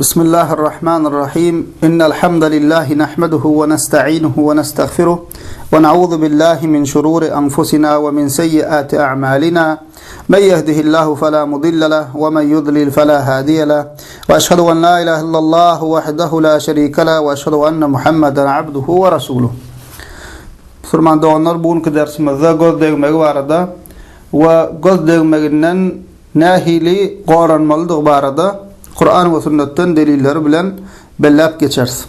بسم الله الرحمن الرحيم إن الحمد لله نحمده ونستعينه ونستغفره ونعوذ بالله من شرور أنفسنا ومن سيئات أعمالنا من يهده الله فلا مضل له ومن يضلل فلا هادي له وأشهد أن لا إله إلا الله وحده لا شريك له وأشهد أن محمدا عبده ورسوله Musulman doganlar bu günki dersimizde göz degmegi barada we göz degmeginden nähili goranmalydygy barada Kuran we sünnetden delilleri bilen belläp geçeris.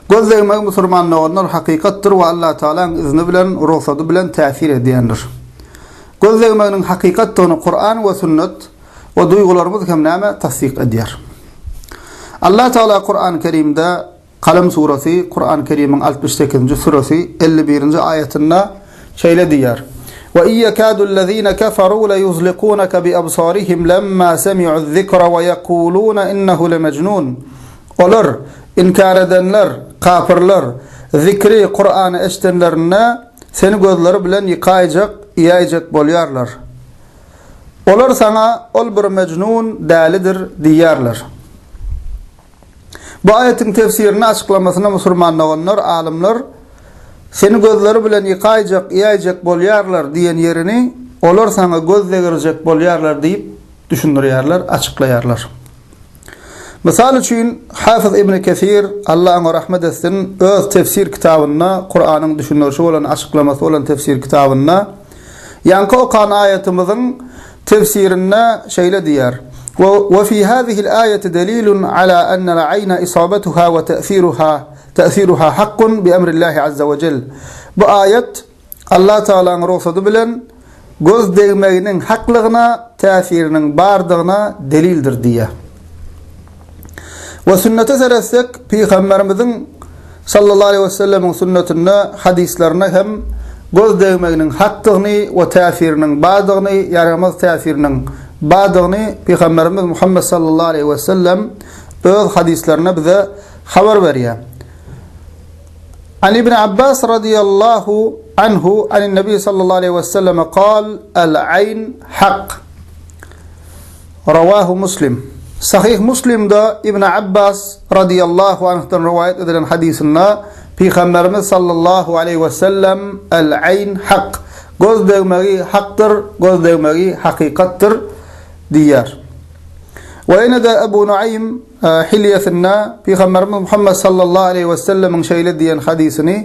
Göz degmegi musulman doganlar hakykatdyr we Allah Tagalaň izni bilen, rugsady bilen täsir edýändir. Göz degmeginiň hakykatdygyny Kuran we sünnet we duýgularymyz hem näme tassyk edýär. Allah Tagala Kuran Kerimde Kalem surasy, Kuran Kerimiň 68-nji süresi, 51-nji aýatynda şeýle diýýär, Ve in yekâdu'l-lezîne keferû leyuzlikûneke bi-absârihim lemmâ semi'u'z-zikra ve yekulûne innehu lemecnûn. Olar, inkär edenler, kapyrlar, zikri, Kurany eşidenlerinde, seni gözleri bilen ýykaýjak, iýäýjek bolýarlar. Olar saňa, Ol bir mejnun, dälidir, diýýärler. Bu aýatyň tefsirini açyklamasyna musurman doganlar, alymlar, Seni gözleri bilen ýykaýjak, iýäýjek bolýarlar diýen ýerini olar saňa göz degirjek bolýarlar diýip düşündirýärler, açyklaýarlar. Mysal üçin, Hafyz ibn Kesir, Allah oňa rahmet etsin, öz tefsir kitabynda, Kuranyň düşündirişi bolan, açyklamasy bolan tefsir kitabynda, Ýaňky okan aýatymyzyň tefsirinde şeýle diýýär, Wa fi hazihil aýati delilun ala ennel aýna isabatuha we te'siruha te'siruha hakkun bi emrillahi azza we jel. Bu aýat Allah Tagalaň rugsady bilen göz degmeginiň haklygyna, täsiriniň bardygyna delildir diýýär. We sünnete seretsek, Pygamberimiziň sallallahu aleýhi we sellemiň sünnetinde, hadyslarynda hem göz degmeginiň hakdygyny we täsiriniň bardygyny, ýaramaz täsiriniň bardygyny Pygamberimiz Muhammet sallallahu aleýhi we sellem öz hadyslarynda bize habar berýär. An Ibn Abbas radiyallahu anhu anin Nebi sallallahu aleýhi we sellem kal, El-aýn hak. Rawahu Muslim. Sahyh Muslimde Ibn Abbas radiyallahu anhdan rowaýat edilen hadysynda Pygamberimiz sallallahu aleýhi we sellem El-aýn hak, göz degmegi hakdyr, göz degmegi hakykatdyr diýýär. We ýene-de Ebu Nuaým Hilýesinde Pygamberimiz Muhammet sallallahu aleýhi we sellemiň şeýle diýen hadysyny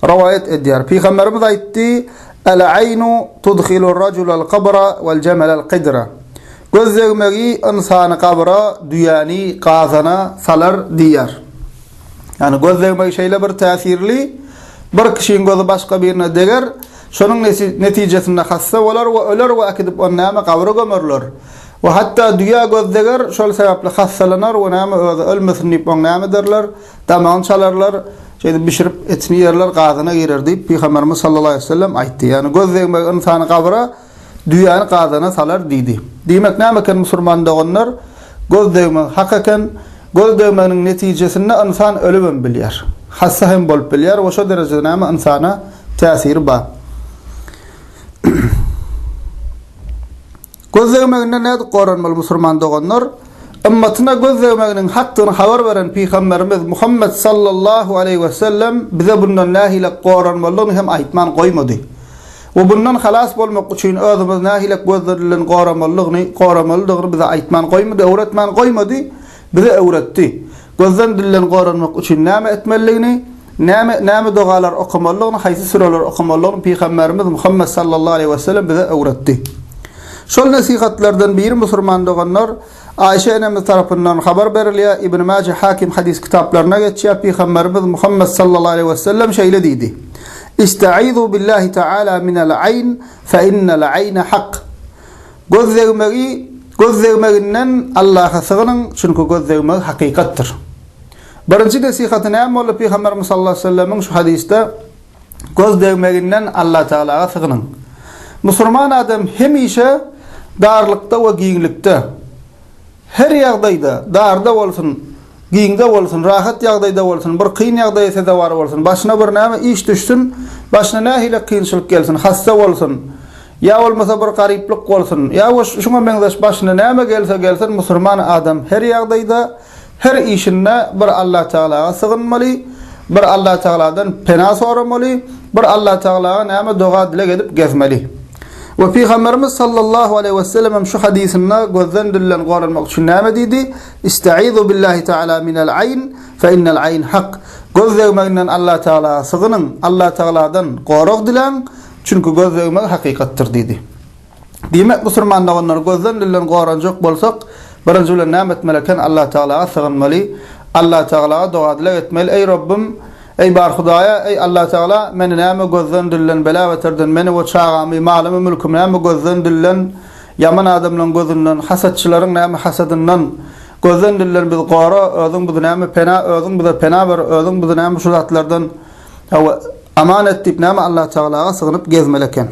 Rowaýat edýär. Pygamberimiz aýtdy, El-aýnu tudhilur-rajulal kabra wal-jemelel kidra. Göz degmegi ynsany gabra, düýäni gazana salar diýýär. Ýagny göz degmegi şeýle bir täsirli, bir kişiň gözi başga birine deger, şonuň netijesinde hassa bolar we öler we äkidip ony näme gabra gömerler. We hatda düýä göz deger, şol sebäpli hassalanar we näme özi ölmesin diýip oň näme ederler? Damagyny çalarlar, şeýdip bişirip, etini ýerler, gazyna girer diýip, Pygamberimiz sallallahu aleýhi we sellem aýtdy. Ýagny göz degmegi ynsany gabra, düýäni gazana salar diýdi. Diýmek näme eken musurman doganlar? Göz degmegi hak eken. Göz degmeginiň netijesinde ynsan ölübem bilýär. Hassa hem bolup bilýär we şo derejede näme ynsana täsiri bar. Göz degmeginden nädip goranmaly musurman doganlar? Ymmatyna göz degmeginiň hakdygyny habar beren Pygamberimiz Muhammet sallallahu aleýhi we sellem bize bundan nähili goranmalydygyny hem aýtman goýmady. We bundan halas bolmak üçin özümiz nähili gözlerinden goramalydygyny goramalydygyny bize aýtman goýmady, öwretmän goýmady, bize öwretdi. Gözden dilden goranmak üçin näme etmelidigini, näme näme dogalar okamalydygyny, haýsy süreleri okamalydygyny Pygamberimiz Muhammet sallallahu aleýhi we sellem bize öwretdi. Şol nesihatlardan biri musurman doganlar Aýşe enemiz tarapyndan habar berilýär, Ibn Maje Hakim hadys kitaplarynda geçýär, Pygamberimiz Muhammet sallallahu aleýhi we sellem şeýle diýdi, Istaizu billahi taala minel aýn fe innel aýne hak. Göz degmegi, göz degmeginden Allaha sygynyň, çünki göz degmegi hakykatdyr. Birinji nesihaty näme boldy Pygamberimiz sallallahu aleýhi we sellemiň şu hadysda? Göz degmeginden Allatagalaga sygynyň. Musurman adam hemişe darlykda we giňlikde, her ýagdaýda, darda bolsun, giňde bolsun, rahat ýagdaýda bolsun, bir kyn ýagdaýa sezewar bolsun, başyna bir näme iş düşsün, başyna nähili kynçylyk gelsin, hassa bolsun. Ýa bolmasa bir garyplyk bolsun, ýa we şuňa meňzeş başyna näme gelse gelsin musurman adam her ýagdaýda, her işinde bir Allatagalaga sygynmaly, bir Allatagaladan pena soramaly, bir Allatagalaga näme doga-dileg edip gezmeli. We Pygamberimiz sallallahu aleýhi we sellem hem şu hadysynda gözden-dilden goranmak üçin näme diýdi? Istaizu billahi taala minel aýn, fe innel aýn hak. Göz degmeginden Allatagalaga sygynyň, Allatagaladan gorag diläň, Çünki göz degmegi hakykatdyr diýdi. Diýmek, musulman doganlar, gözden-dilden goranjak bolsak, birinji bilen näme etmeli eken? Allatagalaga sygynmaly, Allatagalaga doga-dileg etmeli, Eý, Robbum, eý, bar Hudaýa, eý, Allatagala, meni näme gözden-dilden, bela-beterden, meni we çagamy, malymy, mülkümi näme gözden-dilden, ýaman adamlaryň gözünden, hasatçylaryň näme hasadyndan, gözden-dilden bizi gora, özüň bizi näme pena, özüň bize pena ber, özüň bizi näme şu zatlardan Hawa, aman et diýip näme Allatagalaga sygynyp gezmeli eken.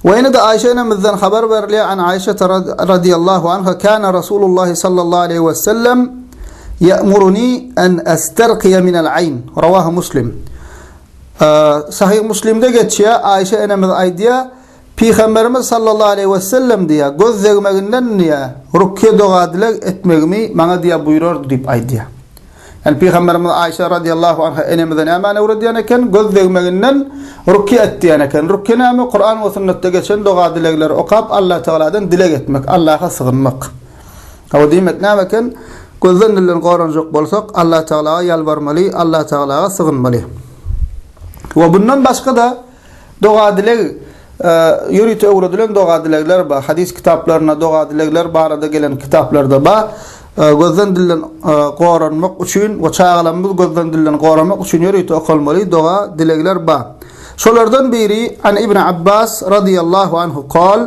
We ýene-de Aýşe enemizden habar berilýär, An Aýşe radiyallahu anha kana Rasulullah sallallahu aleýhi we sellem ya'muruni an astarqiya min al-ayn. Rawahu Muslim. Sahih Muslimde geçýär, Aýşe enemiz aýdýar, Pygamberimiz sallallahu aleýhi we sellem diýýär, göz degmeginden diýýär, rukýe doga-dileg etmegimi maňa diýýär buýrardy diýip aýdýar. Ýani Pygamberimiz Aýşe radiýallahu anha enemize nämäni öwredýän eken? Göz degmeginden rukýe et diýen eken. Rukýe näme? Kuran we sünnetde geçen doga-dilegleri okap Allah Tagaladan dileg etmek, Allaha sygynmak. Hawa diýmek näme eken? Gözden dilden goranjak bolsak Allah Tagalaga ýalbarmaly, Allah Tagalaga sygynmaly. We bundan başga-da Doga-dileg, ýörite öwredilen doga-dilegler bar. Hadys kitaplarynda doga-dilegler barada gelen kitaplarda bar. Gözden-dilden goranmak üçin we çagalarymyzy gözden-dilden goramak üçin ýörite okalmaly doga-dilegler bar. Şolardan biri, An Ibn Abbas radiyallahu anhu kal,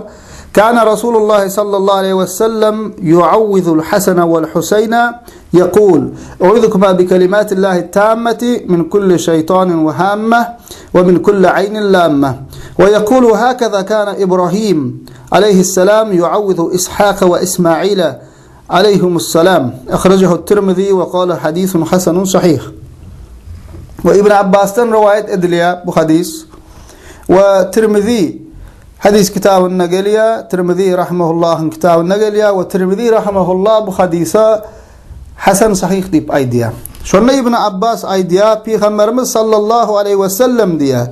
Kana Rasulullah sallallahu aleyhi ve sellem yuawwizul Hasana wal Huseyna Yekul, U'idhukuma bi kelimatillahi tammati min kulli şeýtanin we hammeh we min kulli aýnin lammeh. We yekulu hakaza kana Ibrahim aleýhisselam yuawwizu Ishaka we Ismaile aleýhimusselam. Ahrajahu Tirmizi we kale hadisun hasanun sahih. We Ibn Abbasdan rowaýat edilýär bu hadys. We Tirmizi hadys kitabynda gelýär, Tirmizi rahimahullahyň kitabynda gelýär we Tirmizi rahimahullah bu hadysa hasan sahyh diýip aýdýar. Şonda Ibn Abbas aýdýar, Pygamberimiz sallallahu aleýhi we sellem diýýär,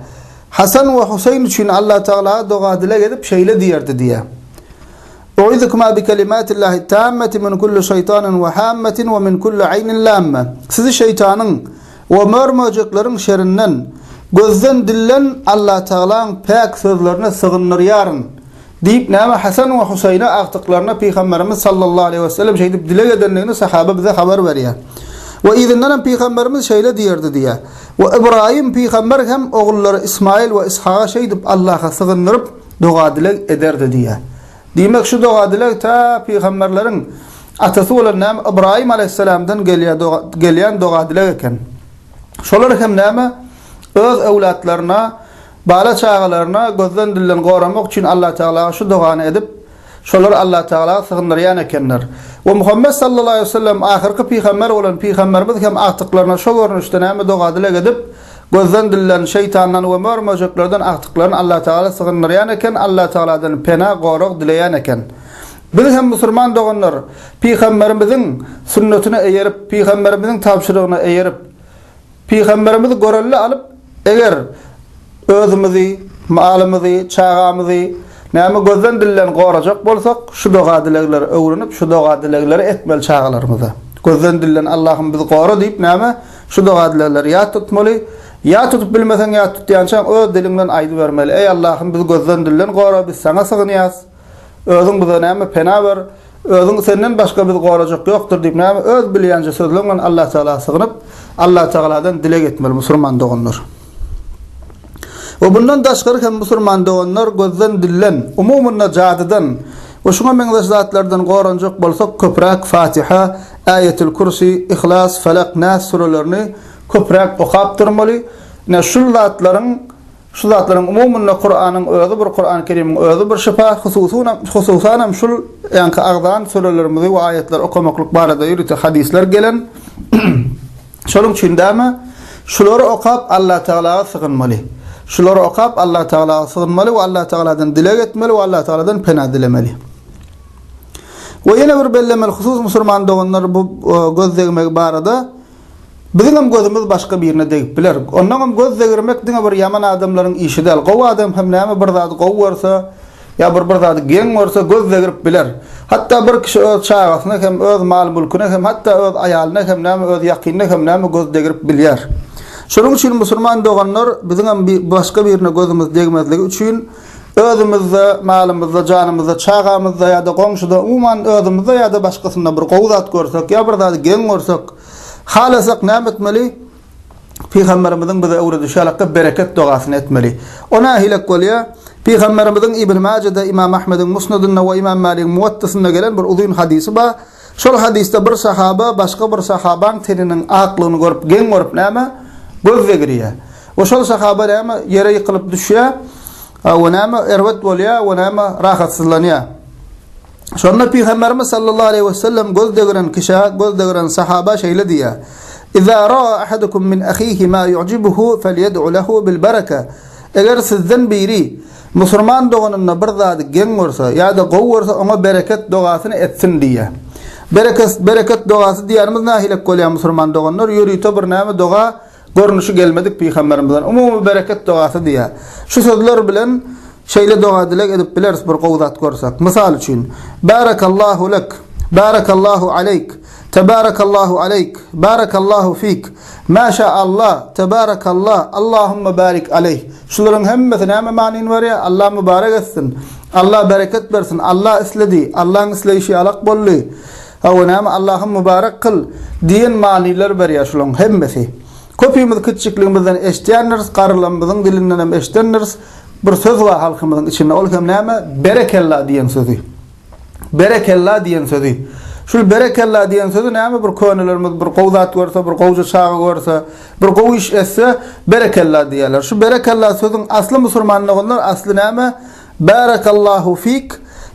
Hasan we Huseýn üçin Allah Tagala doga-dileg edip şeýle diýerdi diýýär. U'izukuma bi kelimatillahi tammati min kulli şeýtanin we hammatin we min kulli aýnin lamma. Sizi şeýtanyň we mör-möjekleriň şerinden, gözden-dilden Allatagalaň päk sözlerine sygyndyrýaryn diýip näme Hasan we Huseýne agtyklaryna Pygamberimiz sallallahu aleýhi we sellem şeýdip dileg edendigini sahaba bize habar berýär. We yzyndanam Pygamberimiz şeýle diýerdi diýýär. We Ybraýym pygamber hem ogullary Ismaýyl we Ishaga şeýdip Allaha sygyndyryp doga-dileg ederdi diýýär. Diýmek, şu doga-dileg tä pygamberleriň atasy bolan näme Ybraýym aleýhissalamdan gelýär gelýän doga-dileg eken. Şolar hem näme öz öwlatlaryna, bala-çagalaryna gözden-dilden goramak üçin Allatagalaga şu dogany edip, şolary Allatagala sygyndyrýan ekenler. We Muhammet sallallahu aleýhi we sellem ahyrky pygamber bolan pygamberimiz hem agtyklaryna şo görnüşde näme doga-dileg edip, Gözden-dilden, şeýtandan we mör-möjeklerden agtyklaryny Allatagala sygyndyrýan eken, Allatagaladan pena, gorag dileýän eken. Biz hem musulman doganlar Pygamberimiziň sünnetine eýerip, Pygamberimiziň tabşyrygyna eýerip, Pygamberimizi görelde alyp, eger özümizi, malymyzy, çagamyzy näme gözden-dilden gorajak bolsak, şu doga-dilegleri öwrenip, şu doga-dilegleri etmeli çagalarymyza. Gözden-dilden Allahym bizi gora diýip näme Şu doga-dilegleri ýat tutmaly. Ýat tutup bilmeseň, ýat tutýançaň öz diliň bilen aýdybermeli. Eý, Allahym, bizi gözden-dilden gora, biz Saňa sygynýas. Özüň bize näme pena ber. Özüň Senden başga bizi gorajak ýokdur diýip näme öz bilýänje sözleň bilen Allatagala sygynyp, Allatagaladan dileg etmeli musurman doganlar. We bundan daşgary hem musurman doganlar gözden-dilden, umumynda jadydan we şuňa meňzeş zatlardan goranjak bolsak köpräk Fatiha, Äýetil Kürsi, Ihlas, Felak, Näs sürelerini köpräk okap durmaly. Ine şul zatlaryň şu zatlaryň umumynda Kuranyň özi bir Kurany Kerimiň özi bir şypa, hususunam hususanam şul ýaňky agzan sürelerimizi we aýatlary okamaklyk barada ýörite hadyslar gelen. Şonuň üçin däme şulary okap Allatagalaga sygynmaly. Şulary okap Allah Tagala sygynmaly we Allah Tagaladan dileg etmeli we Allah Tagaladan pena dilemeli. We ýene bir bellemeli husus musulman doganlar bu e, göz degmegi barada biziňem gözümiz başga birine degip biler. Ondaňam göz degirmek diňe bir ýaman adamlaryň işi däl. Gowy adam hem näme bir zady gowy görse, Ýa bir bir zady geň görse göz degrip biler. Hatda bir kişi öz çagasyna hem, öz mal-mülküne hem, hatda öz aýalyna hem näme, öz ýakynyna hem näme göz degrip bilýär. Şonuň üçin musulman doganlar biziňem başga birine gözümiz degmezligi üçin özümizde, malymyzda, janymyzda, çagamyzda ýa-da goňşuda, umuman özümizde ýa-da başgasynda bir gowy zat görsek, ýa bir zady geň görsek, halasak näme etmeli? Pygamberimiziň bize öwredişi ýalakda bereket dogasyny etmeli. O nähilek bolýar? Pygamberimiziň Ibn Majede, Imam Ahmediň Musnadynda we Imam Maligiň Muwattasynda gelen bir uzyn hadysy bar. Şol hadysda bir sahaba başga bir sahabaň teniniň aklygyny görüp, geň görüp näme? Göz degirýär. We şol sahaba näme? Ýere ýykylyp düşýär. We näme? Erbet bolýar we näme? Rahatsyzlanýar. Şonda Pygamberimiz sallallahu aleýhi we sellem göz degiren kişä, göz degiren sahaba şeýle diýýär, Iza raa ahadukum min ahihi ma yu'jibuhu felyed'u lehu bil baraka. Eger sizden biri musulman doganynda bir zady geň görse ýa-da gowy görse oňa bereket dogasyny etsin diýýär. Bereket bereket dogasy diýýänimiz nähilek bolýar musulman doganlar? Ýörite bir näme doga Görnüşi gelmedik pygamberimizden umumy bereket dogasy diýýär. Şu sözler bilen şeýle doga-dileg edip bileris bir gowy zat görsek. Mysal üçin, Barakallahu lek, Barakallahu aleýk, Tebarakallahu aleýk, Barakallahu fik, Maşa Allah, Tebarakallah, Allahumma barik aleýh. Şularyň hemmesi näme manyny berýär? Allah mübarek etsin, Allah bereket bersin, Allah isledi, Allaň isleýşi ýalak boldy. Hawa näme Allahym mübarek kyl diýen manylar berýär şulaň hemmesi. Köpimiz kiçjikligimizden eşdýändiris, garrylarymyzyň dilinden hem eşdendiris. Bir söz bar halkymyzyň içinde ol hem näme? Berekella diýen sözi. Berekella diýen sözi. Şul berekella diýen sözi näme bir könelerimiz bir gowy zat görse, bir gowja çaga görse, bir gowy iş etse berekella diýýärler. Şu berekella sözüň asly musurman doganlar asly näme? Barakallahu fik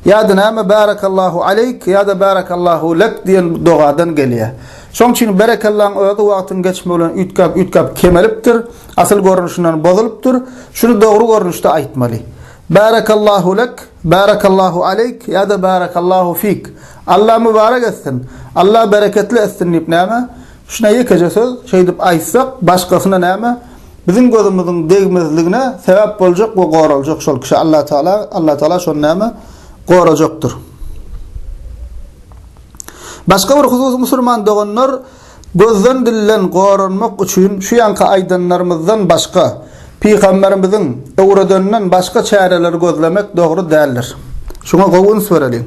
ýa-da näme Barakallahu aleýk ýa-da Barakallahu lek diýen dogadan gelýär. Şoň üçin berekellaň özi wagtyň geçmegi bilen üýtgäp-üýtgäp kemelipdir, asyl görnüşinden bozulypdyr. Şuny dogry görnüşde aýtmaly. Barakallahu lek, Barakallahu aleýk ýa-da Barakallahu fik. Allah mübarek etsin, Allah bereketli etsin diýip näme? Şuna ýekeje söz şeýdip aýtsak, başgasyna näme? Biziň gözümiziň degmezligine sebäp boljak we goraljak şol kişi Allah Teala, Allah Teala şony näme? Gorajakdyr. Başga bir husus musulman doganlar gözden dilden goranmak üçin şu ýanky aýdanlarymyzdan başga pygamberimiziň öwredeninden başga çäreleri gözlemek dogry däldir. Şuňa gowy üns bereliň.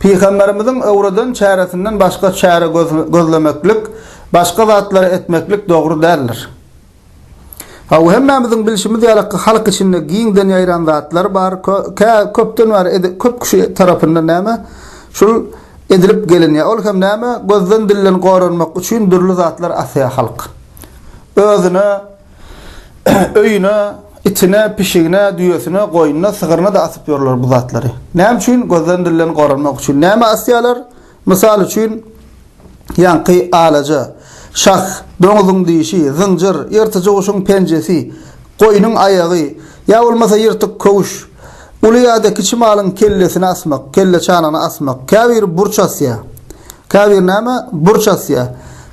Pygamberimiziň öwreden çäresinden başga çäre gözlemeklik, başga zatlary etmeklik dogry däldir. Hawa, hemmämiziň bilşimiz ýaly, halk içinde giňden ýaýran zatlar bar. Kä köpden bäri köp kişi tarapyndan näme? Şul edilip gelinýär. Ol hem näme? Gözden-dilden goranmak üçin dürli zatlar asýar halk. Özüne Öýüne, itine, pişigine, düýesine, goýnuna, sygryna-da asyp ýörler bu zatlary. Näme üçin? Gözden-dilden goranmak üçin. Näme asýarlar? Mysal üçin, ýaňky alaja, şah, doňuzyň dişi, zynjyr, ýyrtyjy guşuň penjesi, goýnuň aýagy, ýa bolmasa ýyrtyk köwüş, uly ýa-da kiçi malyň kellesini asmak, kelle çanagyny asmak. Käbiri burç asýar. Käbiri näme? Burç asýar.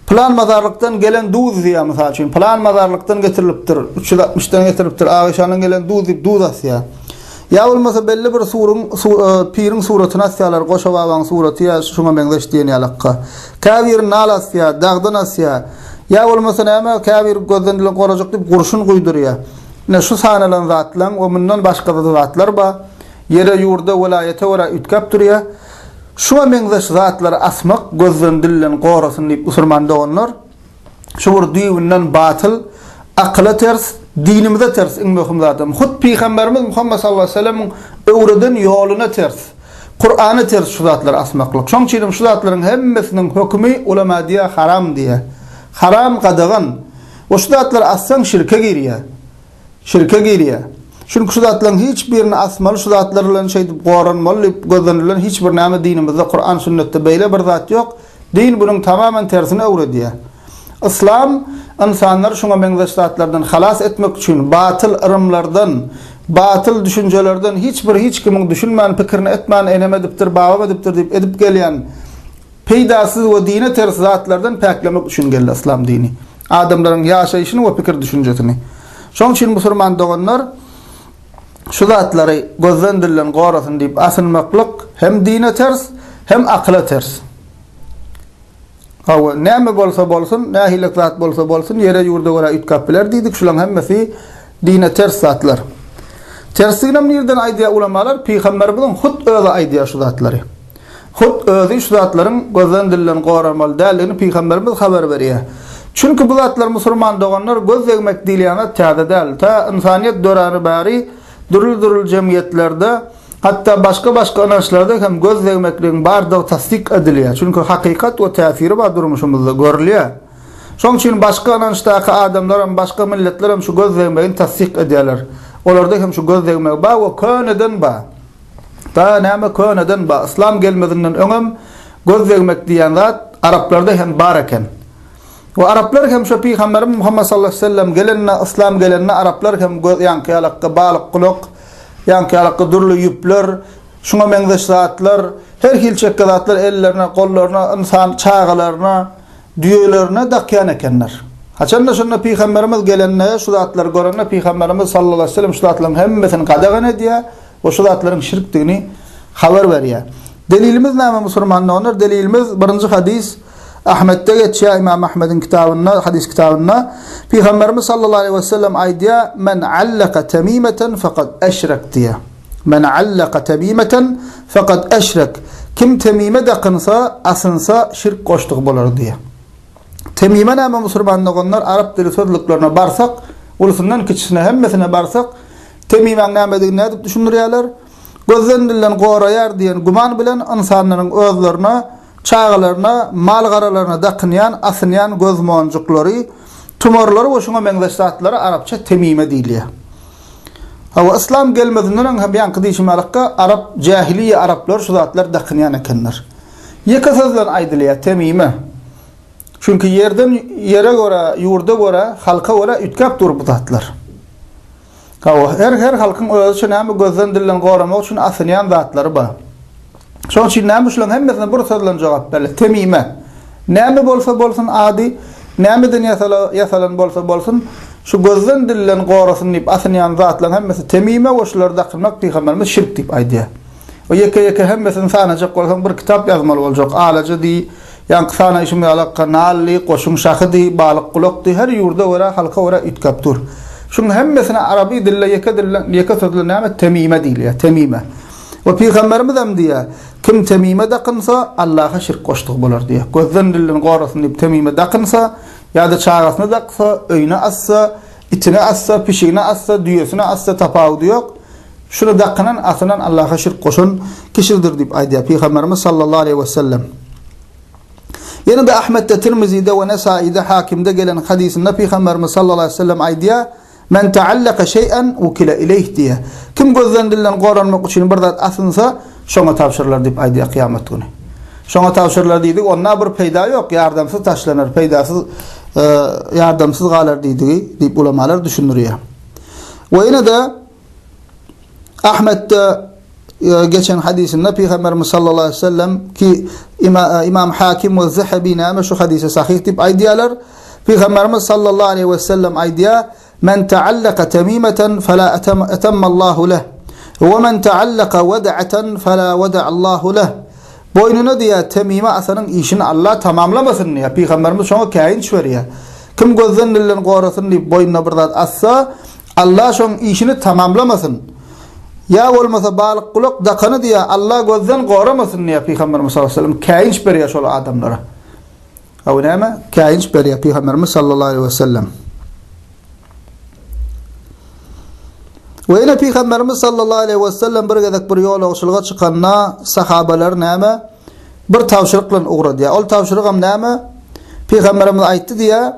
Pylan mazarlykdan gelen duz diýýär, mysal üçin. Pylan mazarlykdan getirilipdir, 360-dan getirilipdir, Agyşandan gelen duz diýip duz asýar. Ýa bolmasa belli bir suruň, su, e, piriň suratyny asýarlar, Goşa babaň suraty ýa şuňa meňzeş diýen ýalakka. Käbiri nal asýar, dagdan asýar. Ýa bolmasa näme, käbiri gözden dilen gorajak diýip gurşun guýdurýar. Ine şu sanalan zatlaň we mundan başga-da zatlar bar. Ýere, ýurda, welaýata görä üýtgäp durýar. Şuňa meňzeş zatlary asmak gözden-dilden gorasyn diýip musulman doganlar, şu bir düýbünden batyl, akyla ters, dinimize ters iň möhüm zadam hut Pygamberimiz Muhammet sallallahu aleýhi we sellemiň öwreden ýoluna ters, Kurana ters şu zatlary asmaklyk. Şoň üçinem şu zatlaryň hemmesiniň hökümi ulema diýýär haram diýýär. Haram gadagan. We şu zatlary assaň şirke girýär. Şirke girýär. Çünki şu zatlaryň hiç birini asmaly, şu zatlar bilen şeýdip goranmaly diýip gözlenilen hiç bir näme dinimizde, Kuran, sünnetde beýle bir zat ýok. Din bunuň tamamen tersini öwredýär. Yslam. Ynsanlary şuňa meňzeş zatlardan halas etmek üçin batyl yrymlardan, batyl düşünjelerden hiç bir hiç kimiň düşünmän, pikirini etmän enem edipdir, babam edipdir diýip edip gelýän peýdasyz we dine ters zatlardan päklemek üçin geldi yslam dini. Adamlaryň ýaşaýşyny we pikir-düşünjesini. Şoň üçin musurman doganlar şu zatlary gözden-dilden gorasyn diýip asynmaklyk hem dine ters, hem akyla ters. Hawa, näme bolsa bolsun, nähilek zat bolsa bolsun, ýere-ýurda görä üýtgäp biler diýdik, şulaň hemmesi dine ters zatlar. Tersdiginem nirden aýdýar ulamalar, Pygamberimiziň hut özi aýdýar şu zatlary. Hut özi şu zatlaryň gözden-dilden goralmaly däldigini Pygamberimiz habar berýär. Çünki bu zatlar musulman doganlar göz degmek diýilýän zat täze däl. Tä ynsanyýet döräni bäri dürli-dürli jemgyýetlerde, Hatda başga-başga ynançlarda hem göz degmekligiň bardygy tassyk edilýär. Çünki hakykat we täsiri bar durmuşymyzda görülýär. Şoň üçin başga ynançdaky adamlaram, başga milletlerem şu göz degmegini tassyk edýärler. Olarda hem şu göz degmegi bar we köneden bar. Da näme köneden bar. Yslam gelmezinden öňem göz degmek diýen zat araplarda hem bar eken. We araplar hem şo pygamberimiz Muhammet sallallahu aleyhi ve sellem gelende, yslam gelende araplar hem göz ýaňky ýalakda balyk gulak Ýaňky ýalakda dürli ýüpler, şuňa meňzeş zatlar, her hili çekge zatlar ellerine, gollaryna, ynsan çagalaryna, düýelerine dakýan ekenler. Haçanda şonda Pygamberimiz gelende, şu zatlary görende Pygamberimiz sallallahu aleýhi we sellem şu zatlaryň hemmesini gadagan edýär we şu zatlaryň şirkdigini habar berýär. Delilimiz näme musurman doganlar? Delilimiz birinji hadys Ahmetde geçýär, Imam Ahmediň kitabynda, hadys kitabynda Pygamberimiz sallallahu aleýhi we sellem aýdýar, Men allaka temimeten faqad eşrek diýýär. Men allaka temimeten faqad eşrek. Kim temime dakynsa, asynsa şirk goşdugy bolar diýýär. Temime näme musulman doganlar? Arap dili sözlüklerine barsak, ulusyndan kiçisine hemmesine barsak, temimäň nämedigini nädip düşündirýärler? Gözden-dilden goraýar diýen güman bilen ynsanlaryň özlerine Çagalaryna, mal-garalaryna dakynýan, asynýan göz monjuklary, tumarlary we şuňa meňzeş zatlara arapça temime diýilýär. Hawa, yslam gelmezinden öň hem ýaňky diýşim ýalykka arap, jähiliýe araplary şu zatlary dakynýan ekenler. Ýeke söz bilen aýdylýar, temime. Çünki ýerden ýere görä, ýurda görä, halka görä üýtgäp dur bu zatlar. Hawa, her her halkyň özüçe näme gözden dilden goramak üçin asynýan zatlary bar. Şonuň üçin näme şularyň hemmesine bir söz bilen jogap berli. Temime. Näme bolsa bolsun ady, nämeden ýasala, ýasalan bolsa bolsun, şu gözden dilden gorasyn diýip asynýan zatlaryň hemmesi temime we şulary dakynmak pygamberimiz şirk diýip aýdýar. O ýeke-ýeke hemmesini sanajak bolsaň bir kitap ýazmaly boljak. Alaja diý, Ýaňky sanaýşym ýalakka nally, goşuň şahydy, balyk gulakdy, her ýurda görä, halka görä üýtgäp dur. Şuň hemmesine araby dilde ýeke dilde, ýeke söz bilen näme? Temime diýilýär, temime. We pygamberimizem diýýär, Kim temime dakynsa, Allaha şirk goşdugy bolar diýýär. Gözden dilden gorasyn diýip temime dakynsa, ýa-da çagasyna daksa, öýüne assa, itine assa, pişigine assa, düýesine assa tapawudy ýok. Şuny dakynan, asynan Allaha şirk goşan kişidir diýip aýdýar Pygamberimiz sallallahu aleýhi wesellem. Ýene-de Ahmetde, Tirmizide we Nesaide, Hakimde gelen hadysynda Pygamberimiz sallallahu aleýhi wesellem aýdýar, Men ta'allaka şeý'en wukile ileýh diýýär. Kim gözden dilden goranmak üçin bir zat asynsa, şoňa tabşyrylar diýip aýdýar kyýamat güni. Şoňa tabşyrylar diýdigi, onda bir peýda ýok, ýardamsyz taşlanar, peýdasyz, ýardamsyz galar diýdigi diýip ulamalar düşündirýär. We ýene-de Ahmetde geçen hadysynda Pygamberimiz sallallahu aleyhi ve sellem ki İmam Hakim we Zehebi näme şu hadysy sahyh diýip aýdýarlar. Pygamberimiz sallallahu aleyhi ve sellem aýdýar: "Men ta'allaka temimeten fela atammallahu leh. We men ta'allaka wed'atan fela weda'allahu leh." Boýnuna diýýär, temime asanyň işini Allah tamamlamasyn diýýär. Pygamberimiz şoňa käýinç berýär. Kim gözden dilden gorasyn diýip boýnuna bir zat assa, Allah şoň işini tamamlamasyn. Ýa bolmasa balyk gulak dakany diýýär, Allah gözden goramasyn diýýär Pygamberimiz sallallahu aleyhi ve sellem käýinç berýär şol adamlara. Hawa näme? Käýinç berýär Pygamberimiz sallallahu aleyhi ve sellem. We ýene Pygamberimiz sallallahu aleyhi ve sellem bir gezek bir ýolagçylyga çykanda sahabalary näme? Bir tabşyryk bilen ugradýar. Ol tabşyrygam näme? Pygamberimiz aýtdy diýýär,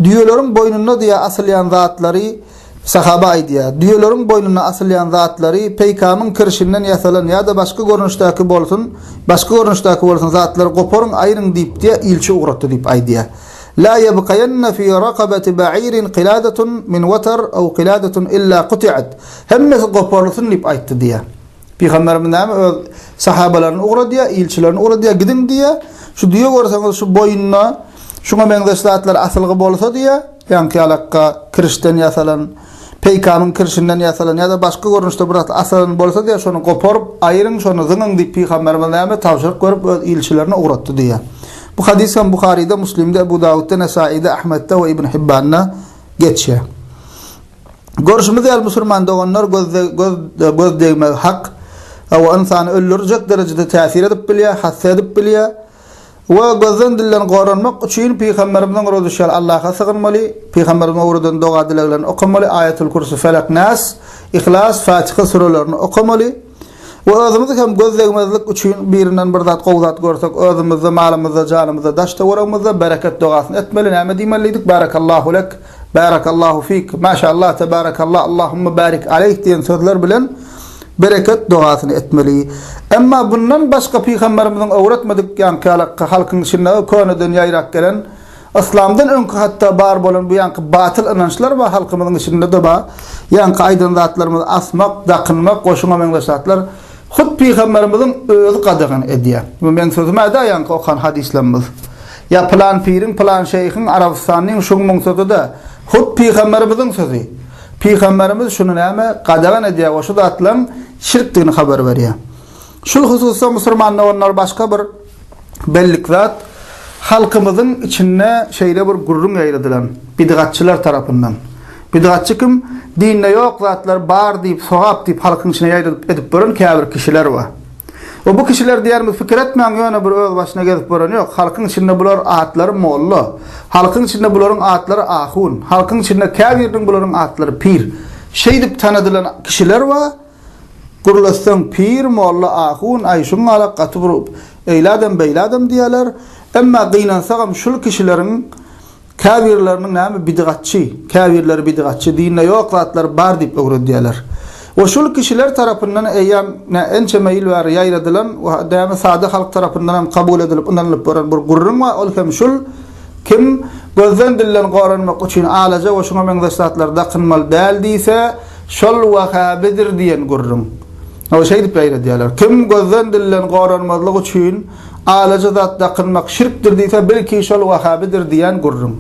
Düýeleriň boýnunda diýýär asylýan zatlary sahaba aýdýar. Düýeleriň boýnunda asylýan zatlary peýkamyň kirşinden ýasalan ýa-da başga görnüşdäki bolsun, başga görnüşdäki bolsun zatlary goparyň, aýryň diýip diýýär, ilçi ugratdy diýip aýdýar. La ýebkaýenne fi rakabati ba'irin qiladatun min watar aw qiladatun illa kuti'at. Hemmesi goparylsyn diýip aýtdy diýýär. Pygamberimiz näme öz sahabalaryny ugradýar, ilçilerini ugradýar, gidiň diýýär. Şu düýe görseňiz şu boýnuna şuňa meňzeş zatlar asylgy bolsa diýýär, ýaňky ýalakga kirişden ýasalan, peýkamyň kirşinden ýasalan ýa-da başga görnüşde bir zat asylan bolsa diýýär, şony goparyp aýryň, şony zyňyň diýip pygamberimiz näme tabşyryk berip öz ilçilerine ugratdy diýýär. Bu hadys hem Buharyda, Muslimde, Ebu Dawutda, Nesaide, Ahmetde we Ibn Hibbanda geçýär. Görşümiz ýaly musulman doganlar göz göz göz degmegi hak we ynsany öldürjek derejede täsir edip bilýär, hassa edip bilýär. We gözden dilden goranmak üçin pygamberimiziň öwredişi ýaly Allaha sygynmaly, pygamberimiziň öwreden doga dileglerini okamaly, Aýatul Kürsi, Felak, Nas, Ihlas, Fatiha sürelerini okamaly. We özümiz hem göz degmezlik üçin birinden bir zat gowy zat görsek özümizde, malymyzda, janymyzda, daş-töweregimizde bereket dogasyny etmeli. Näme diýmeli diýdik? Barakallahu lek. Barakallahu fik, maşallah, tebarakallah, Allahumma barik aleýh diýen sözler bilen bereket dogasyny etmeli. Emma bundan başga pygamberimiziň öwretmedik ýaňky ýalakky halkyň içinde köneden ýaýrap gelen, yslamdan öňki hatda bar bolan bu ýaňky batyl ynançlar bar halkymyzyň içinde-de bar. Ýaňky aýdan zatlarymyz asmak, dakynmak we şuňa meňzeş zatlar hut pygamberimiziň özi gadagan edýär. Bu meň sözüm-ä-dä ýaňky okan hadyslarymyz. Ýa pylan piriň, pylan şeýhiň, Arabystanyň şuň-muň sözi-dä. Hut pygamberimiziň sözi. Pygamberimiz şuny näme, gadagan edýär we şu zatlaryň şirkdigini habar berýär. Şul hususda musurman doganlar başga bir bellik zat, halkymyzyň içinde şeýle bir gürrüň ýaýradylan, bidgatçylar tarapyndan. Bidgatçy kim? Dinde ýok zatlar bar diýip, sogap diýip halkyň içine ýaýradyp edip gören käbir kişiler bar. We bu kişiler diýerimiz pikir etmäň ýöne bir öz başyna gezip gören ýok. Halkyň içinde bular atlary molla. Halkyň içinde bularyň atlary ahun. Halkyň içinde käbiriniň bularyň atlary pir. Şeýdip tanadylan kişiler bar. Gürletseň pir, molla, ahun, aý şuň galak gaty bir eýle adam beýle adam diýýärler. Emma gynansagam şul kişileriň Käbirleriniň näme bidgatçy, käbirleri bidgatçy, dinde ýok zatlar bar diýip öwredýärler. We şul kişiler tarapyndan eýýäm nä ençeme ýyl bäri ýaýradylan we näme sada halk tarapyndan hem kabul edilip ynanylyp boran bir gürrüň bar, ol hem şul, kim gözden-dilden goranmak üçin alaja we şuňa meňzeş zatlary dakynmaly däl diýse, şol wahabidir diýen gürrüň. Hawa şeýdip ýaýradýarlar. Kim gözden-dilden goranmazlyk üçin Alaja zat dakynmak şirkdir diýse, belki şol wahabidir diýen gürrüň.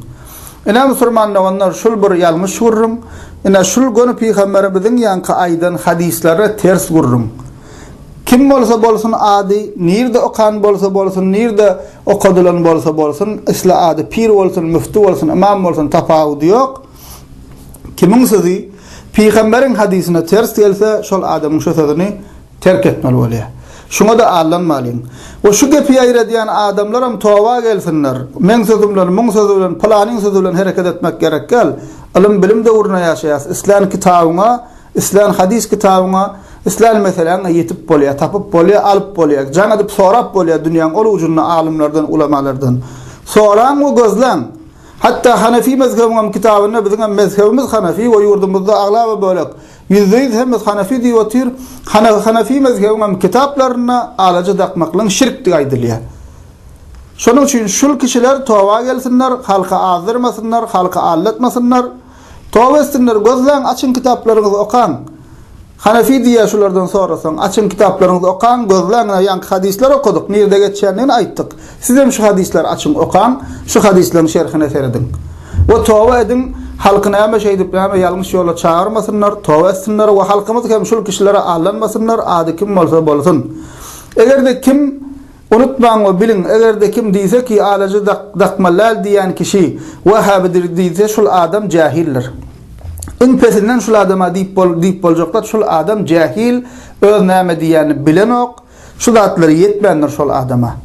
Ine musurman doganlar şul bir ýalňyş gürrüň. Ine şul göni pygamberimiziň ýaňky aýdan hadyslaryna ters gürrüň. Kim bolsa bolsun ady, nirde okan bolsa bolsun, nirde okadylan bolsa bolsun, isle ady pir bolsun, müfti bolsun, ymam bolsun tapawudy ýok. Kimiň sözi pygamberiň hadysyna ters gelse, şol adamyň şo sözüni Terk etmeli bolýar. Şuňa-da aldanmalyň. We şu gepi ýaýradýan adamlaram toba gelsinler. Meň sözüm bilen, muň sözi bilen, pylanyň sözi bilen hereket etmek gerek däl. Ylym-bilim döwründe ýaşaýas. Islän kitabyňa, islän hadys kitabyňa, islän meseläňe ýetip bolýar, tapyp bolýar, alyp bolýar. Jaň edip sorap bolýar dünýäň ol ujunda alymlardan, ulamalardan. Soraň we gözläň. Hatda Hanefi mezhebiňem kitabynda biziňem mezhebimiz Hanefi we ýurdumyzda aglaba bölek Ýüzde-ýüz hemmesi Hanefi diýip otyr. Hanefi mezhebiňem kitaplarynda alaja dakmaklygyň şirkdigi aýdylýar. Şonuň üçin şul kişiler toba gelsinler, halky azdyrmasynlar, halky aldatmasynlar. Toba etsinler, gözläň, açyň kitaplaryňyzy okaň. Hanefi diýýär şulardan sorasaň, açyň kitaplaryňyzy okaň, gözläň, ine ýaňky hadyslary okadyk, nirde geçýändigini aýtdyk. Sizem şu hadyslary açyň okaň, şu hadyslaryň şerhine serediň. We toba ediň, halky näme şeýdip näme ýalňyş ýola çagyrmasynlar, toba etsinler we halkymyz hem şul kişilere aldanmasynlar, ady kim bolsa bolsun. Eger-de kim, unutmaň we biliň, eger-de kim diýse ki alajy dakmaly däl diýýän kişi wahhabidir diýse şul adam jähildir. Iň pesinden şul adama diýip bol diýip boljak zat şul adam jähil, öz näme diýýänini bilenok, Şu zatlar ýetmändir şol adama.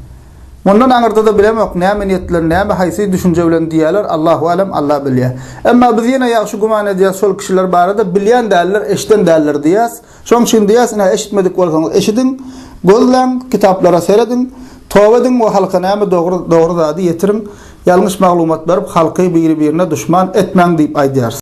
Mundan aňyrda-da bilemok näme niýet bilen näme haýsy düşünje bilen diýýärler Allahu alem Allah bilýär. Emma biz ýene ýagşy güman edýäs şol kişiler barada bilýän däldir eşiden däldir diýýäs. Şoň üçin diýýäs ine eşitmedik bolsaňyz eşidiň, gözläň, kitaplara serediň, toba ediň we halka näme dogry dogry zady ýetiriň, ýalňyş maglumat berip halky biri birine duşman etmäň diýip aýdýarys.